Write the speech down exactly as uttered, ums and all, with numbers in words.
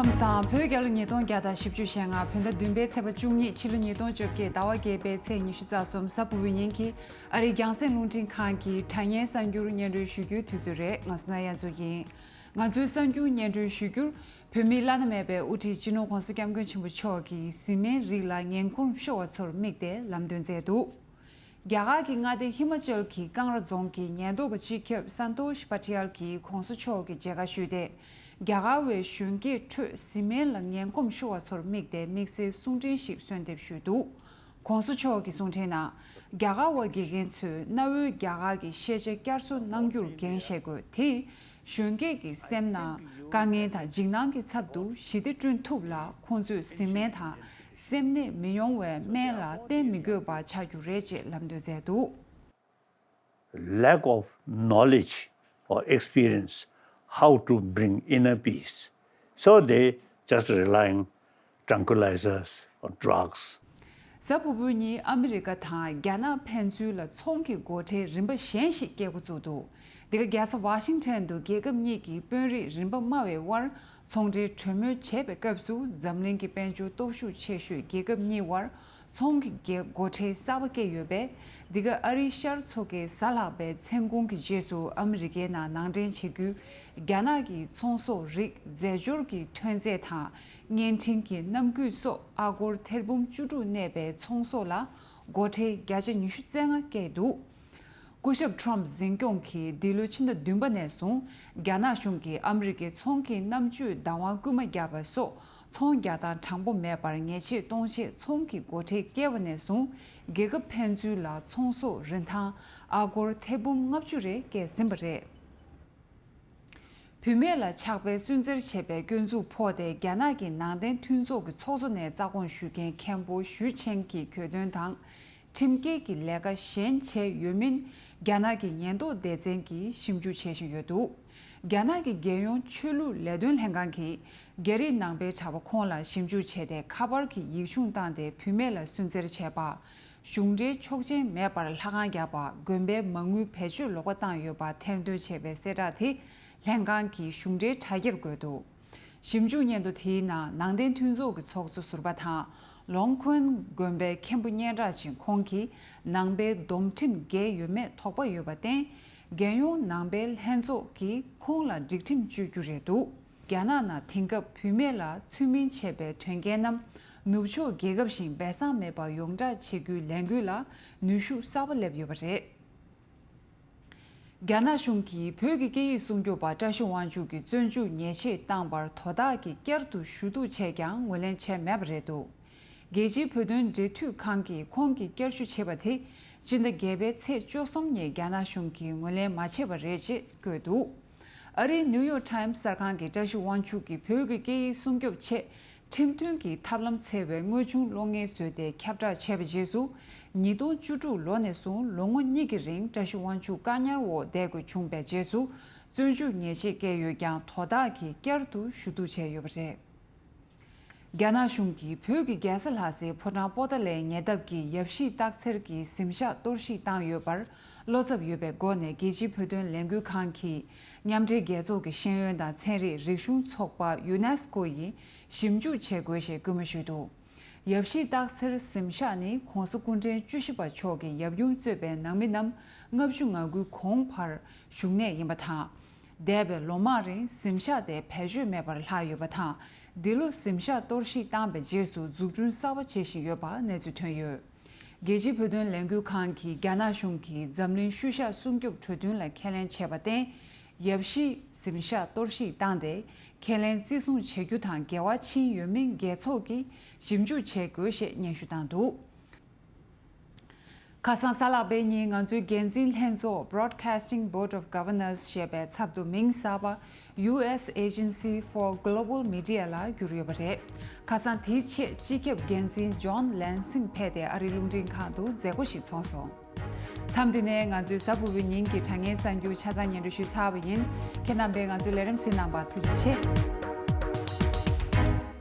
ཁམས་བཟང་། བོད་རྒྱལ་ལོ་ཉིས་སྟོང་བརྒྱ་དང་བཞི་བཅུ་ཞེ་ལྔ། བོད་ཟླ་བདུན་པའི་ཚེས་པ་བཅུ་གཉིས། ཕྱི་ལོ་ཉིས་སྟོང་བཅོ་བརྒྱད། ཟླ་བ་བརྒྱད་པའི་ཚེས་ཉི་ཤུ་རྩ་གསུམ། གཟའ་ཕུར་བུའི་ཉིན་གྱི་ཨ་རིའི་རྒྱང་སྲིང་རླུང་འཕྲིན་ཁང་གི་དྲ་བརྙན་གསར་འགྱུར་སྙན་སྒྲོན་ཞུ་རྒྱུའི་དུས་ཚོད་རེད། ང་སོ་ན་གཡང་འཛོམས་ཡིན། ང་ཚོའི་གསར་འགྱུར་སྙན་སྒྲོན་ཞུ་རྒྱུར། བོད་མིའི་བླ་ན་མེད་པའི་དབུ་ཁྲིད་སྤྱི་ནོར་༧གོང་ས་༧སྐྱབས་མགོན་ཆེན་པོ་མཆོག་གིས་བཟི་སྨན་རིགས་ལ་ངན་གོམས་ཤོར་བ་ཚོར་དམིགས་ཏེ་ལམ་སྟོན་མཛད་འདུག། རྒྱ་གར་གྱི་མངའ་སྡེ་ཧི་མ་ཅལ་གྱི་ཀང་ར་རྫོང་གི་ཉེན་རྟོག་པ་སྤྱི་ཁྱབ་སན་ཏོ་ཤི་པ་ཏི་ཡལ་གྱིས་༧གོང་ས་མཆོག་གི་མཇལ་ཁ་ཞུས་ཏེ། རྒྱ་གར་བའི་གཞོན་སྐྱེས་ཁྲོད་བཟི་སྨན་ལ་ངན་གོམས་ཤོར་བ་ཚོར་དམིགས་ཏེ་དམིགས་བསལ་གསུང་འཕྲིན་ཞིག་གསོལ་འདེབས་ཞུས་འདུག། ༧གོང་ས་མཆོག་གི་གསུང་འཕྲིན་ནང་། རྒྱ་གར་བ་དགེ་རྒན་ཚོས་གནའ་བོའི་རྒྱ་གར་གྱི་ཤེས་བྱ་བསྐྱར་གསོ་གནང་རྒྱུར་འགན་བཞེས་དགོས། དེས་གཞོན་སྐྱེས་ཀྱི་སེམས་ནང་དཀའ་ངལ་དང་འཇིགས་སྣང་གི་ཚབ་ཏུ་ཞི་བདེ་བསྐྲུན་ཐུབ་ལ། ཁོང་ཚོས་བཟི་སྨན་དང་སེམས་ནད་མི་ཡོང་བའི་སྨན་ལ་བརྟེན་མི་དགོས་པ་ཆགས་རྒྱུ་རེད་ཅེས་ལམ་སྟོན་མཛད་འདུག། Lack of knowledge or experience how to bring inner peace. So they just relying tranquilizers or drugs. གཟའ་ཕུར་བུའི་ཉིན་ཨ་མི་རི་ཀ་དང་རྒྱ་ནག་ཕན་ཚུན་ལ་ཚོང་གི་སྒོ་ཁྲལ་རིམ་པ་གཞན་ཞིག་སྐྱེལ་འགོ་བཙུགས་འདུག། འདི་ག་རྒྱལ་ས་ཝ་ཤིང་ཊོན་དུ་རྒྱལ་ཁབ་གཉིས་ཀྱི་དཔོན་རིགས་རིམ་པ་དམའ་བའི་དབར་ཚོང་འབྲེལ་གྲོས་མོལ་བྱས་པའི་སྐབས་སུ། འཛམ་གླིང་གི་དཔལ་འབྱོར་སྟོབས་ཤུགས་ཆེ་ཤོས་རྒྱལ་ཁབ་གཉིས་དབར་ཚོང་གི་སྒོ་ཁྲལ་གསར་པ་བཀལ་ཡོད་པས། འདི་ག་ཨ་རིའི་ཤར་མཚོ་ཁའི་གཟའ་ལྷག་པའི་མཚན་གུང་གི་རྗེས་སུ་ཨ་མི་རི་ཀའི་ནང་ནང་འདྲེན་བྱེད་རྒྱུའི་རྒྱ་ནག་གི་ཚོང་ཟོག་རིགས་རྫས་སྦྱོར་གྱི་ཐོན་རྫས་དང་། བརྙན་འཕྲིན་གྱི་རྣམ་འགྱུར་སོགས་ཨ་སྒོར་ཐེར་འབུམ་བཅུ་དྲུག་གནས་པའི་ཚོང་ཟོག་ལ་སྒོ་ཁྲལ་བརྒྱ་ཆ་ཉི་ཤུ་རྩ་ལྔ་བཀལ་འདུག། སྐུ་ཞབས་ཁྲོམ་འཛིན་སྐྱོང་གིས་འདི་ལོའི་ཕྱི་ཟླ་བདུན་པ་ནས་བཟུང་རྒྱ་ནག་གཞུང་གིས་ཨ་མི་རི་ཀའི་ཚོང་གི་རྣམ་དཔྱོད་བདག་དབང་སྐུལ་མ་བརྒྱབ་པ་སོགས་ཚོང་རྒྱག་སྟངས་དྲང་པོ་མེད་པར་ཉེས་ཆད་གཏོང་ཆེད་ཚོང་གི་སྒོ་ཁྲལ་བཀལ་བ་ནས་བཟུང་རྒྱལ་ཁབ་ཕན་ཚུན་ལ་ཚོང་ཟོག་རིན་ཐང་ཨ་སྒོར་ཐེར་འབུམ་ལྔ་བཅུ་རེ་བཀལ་ཟིན་པ་རེད། བུད་མེད་ལ་ཆགས་པའི་སུན་གཙེར་བྱེད་པའི་སྐྱོན་འཛུགས་ཕོག་སྟེ་རྒྱ་ནག་གི་ནང་བསྟན་མཐུན་ཚོགས་ཀྱི་ཚོགས་གཙོ་ནས་རྩ་དགོངས་ཞུ་མཁན་མཁན་པོ་ཞུས་ཆེན་གྱིས་གྱོད་དོན་དང་། ཁྲིམས་འགལ་གྱི་ལས་ཀ་གཞན་བྱས་ཡོད་མིན་རྒྱ་ནག་གི་ཉེན་རྟོག་སྡེ་ཚན་གྱིས་ཞིབ་འཇུག་བྱེད་བཞིན་ཡོད་འདུག། རྒྱ་ནག་གི་རྒྱལ་ཡོངས་ཆོས་ལུགས་ལས་དོན་ལྷན་ཁང་གིས་རྒྱ་རིགས་ནང་པའི་གྲྭ་པ་ཁོང་ལ་ཞིབ་འཇུག་བྱས་ཏེ་ཁ་པར་གྱི་ཡིག་ཆུང་བཏང་སྟེ་བུད་མེད་ལ་སུན་གཙེར་བྱས་པ། གཞུང་འབྲེལ་ཆོག་མཆན་མེད་པར་ལྷ་ཁང་བརྒྱབ་པ། དགོན་པའི་མ་དངུལ་བེད་སྤྱོད་ལོག་པ་བཏང་ཡོད་པ་ཐེར་འདོན་བྱས་པའི་གསལ་བསྒྲགས་དེ་ལྷན་ཁང་གིས་གཞུང་འབྲེལ་དྲ་རྒྱར་བཀོད་འདུག། ཞིབ་འཇུག་སྙན་ཐོ་དེའི་ནང་ནང་བསྟན་མཐུན་ཚོགས་ཀྱི་ཚོགས་གཙོ་ཟུར་པ་དང་ལོང་ཁུན་དགོན་པའི་མཁན་པོ་སྙན་གྲགས་ཅན་ཁོང་གིས་ནང་པའི་སྡོམ་ཁྲིམས་འགལ་ཡོད་མེད་དོགས་པ་ཡོད་པར་བརྟེན། རྒྱལ་ཡོངས་ནང་པའི་ལྷན་ཚོགས་ཀྱིས་ཁོང་ལ་སྒྲིག་ཁྲིམས་གཅོད་རྒྱུ་རེད་འདུག། རྒྱ་ནག་ནང་དེང་སྐབས་བུད་མེད་ལ་ཚུལ་མིན་བྱས་པའི་དོན་རྐྱེན་རྣམས་ནུབ་ཕྱོགས་རྒྱལ་ཁབ་བཞིན་སྦས་གསང་མེད་པར་ཡོངས་བསྒྲགས་བྱེད་རྒྱུའི་ལས་འགུལ་ལ་ནུས་ཤུགས་གསར་པ་སླེབས་ཡོད་པ་རེད། རྒྱ་ནག་གཞུང་གིས་བོད་ཀྱི་སྐད་ཡིག་སྲུང་སྐྱོབ་པ་བཀྲ་ཤིས་དབང་ཕྱུག་གི་བཙོན་འཇུག་ཉེས་ཆད་བཏང་བར་དོ་བདག་གིས་བསྐྱར་དུ་ཞུ་གཏུག་བྱས་ཀྱང་ངོས་ལེན་བྱས་མེད་པ་རེད་འདུག། རྒྱལ་སྤྱིའི་བོད་དོན་འབྲེལ་མཐུད་ཁང་གིས་ཁོང་གི་བསྐྱར་ཞུ་བྱས་པ་དེ་སྤྱི་ཟླ་བརྒྱད་པའི་ཚེས་བཅུ་གསུམ་ཉིན་རྒྱ་ནག་གཞུང་གིས་ངོས་ལེན་མ་བྱས་པ་རེད་ཅེས་བཀོད་འདུག། ཨ་རིའི་ནིའུ་ཡོག་ཊའིམ་གསར་ཁང་གིས་བཀྲ་ཤིས་དབང་ཕྱུག་གིས་བོད་ཀྱི་སྐད་ཡིག་སྲུང་སྐྱོབ་ཆེད་ཁྲིམས་མཐུན་གྱི་ཐབས་ལམ་འཚོལ་བའི་དངོས་བྱུང་གློག་བརྙན་བཟོས་ཏེ་ཁྱབ་བསྒྲགས་བྱས་པའི་རྗེས་སུ། ཉིས་སྟོང་བཅུ་དྲུག་ལོ་ནས་བཟུང་ལོ་ངོ་གཉིས་ཀྱི་རིང་བཀྲ་ཤིས་དབང་ཕྱུག་བཀག་ཉར་འོག་བསྡད་དགོས་བྱུང་བའི་རྗེས་སུ། བཙོན་འཇུག་ཉེས་ཆད་བཀལ་ཡོད་ཀྱང་དོ་བདག་གིས་བསྐྱར་དུ་ཞུ་གཏུག་བྱས་ཡོད་པ་རེད། རྒྱ་ནག་གཞུང་གིས་བོད་ཀྱི་རྒྱལ་ས་ལྷ་སའི་ཕོ་བྲང་པོ་ཏཱ་ལའི་ཉེ་འདབས་ཀྱི་ཡབ་གཞིས་སྟག་འཚེར་གྱི་གཟིམ་ཤག་གཏོར་བཤིག་བཏང་ཡོད་པར་བློ་འཚབ་ཡོད་པའི་སྒོ་ནས་རྒྱལ་སྤྱིའི་བོད་དོན་ལས་འགུལ་ཁང་གིས་མཉམ་འབྲེལ་རྒྱལ་ཚོགས་ཀྱི་ཤེས་ཡོན་དང་ཚན་རིག་རིག་གཞུང་ཚོགས་པ་ཡུ་ནེ་སི་ཀོ་ཡིས་ཞིབ་འཇུག་བྱེད་དགོས་ཞེས་སྐུལ་མ་ཞུས་འདུག། ཡབ་གཞིས་སྟག་འཚེར་གཟིམ་ཤག་ནི་༧གོང་ས་སྐུ་ཕྲེང་བཅུ་བཞི་པ་མཆོག་གི་ཡབ་ཡུམ་གཙོས་པའི་ནང་མི་རྣམས་ལྔ་བཅུ་ང་དགུའི་གོང་བར་བཞུགས་གནས་ཡིན་པ་དང་། འདས་པའི་ལོ་མང་རིང་གཟིམ་ཤག་དེ་བེད་སྤྱོད་མེད་པར་ལྷག་ཡོད་པ་དང་། འདི་ལོ་གཟིམ་ཤག་གཏོར་བཤིག་བཏང་བའི་རྗེས་སུ་འཛུགས་སྐྲུན་གསར་པ་བྱེད་བཞིན་ཡོད་པ་གནས་ཚུལ་ཐོན་ཡོད། རྒྱལ་སྤྱིའི་བོད་དོན་ལས་འགུལ་ཁང་གིས་རྒྱ་ནག་གཞུང་གིས་འཛམ་གླིང་ཤུལ་བཞག་སྲུང་སྐྱོབ་གྲོས་མཐུན་ལ་ཁས་ལེན་བྱས་པར་བརྟེན། ཡབ་གཞིས་གཟིམ་ཤག་གཏོར་བཤིག་བཏང་སྟེ། ཁས་ལེན་བརྩི་སྲུང་བྱེད་རྒྱུ་དང་འགལ་བ་ཕྱིན་ཡོད་མིན་རྒྱལ་ཚོགས་ཀྱིས་ཞིབ་འཇུག་བྱེད་དགོས་ཞེས་སྙན་ཞུ་བཏང་འདུག། ཁ་སང་གཟའ་ལྷག་པའི་ཉིན་ང་ཚོའི་འགན་འཛིན་ལྷན་ཚོགས་Broadcasting Board of Governors ཞེས་པའི་ཚབ་ཏུ་མིང་གསར་པ་U S Agency for Global Media ལ་གྱུར་ཡོད་པ་རེད། ཁ་སང་དེའི་ཆེད་སྤྱི་ཁྱབ་འགན་འཛིན་John Lansing ཕེབས་ཏེ་ཨ་རིའི་རླུང་འཕྲིན་ཁང་དུ་མཛད་སྒོ་ཞིག་ཚོགས་སོང་། མཚམས་འདི་ནས་ང་ཚོའི་གཟའ་ཕུར་བུའི་ཉིན་གྱི་དྲ་བརྙན་གསར་འགྱུར་ཆ་ཚང་སྙན་སྒྲོན་ཞུས་ཚར་བ་ཡིན། ཁྱེད་རྣམ་པས་ང་ཚོའི་ལས་རིམ་གཟིགས་གནང་བར་ཐུགས་རྗེ་ཆེ།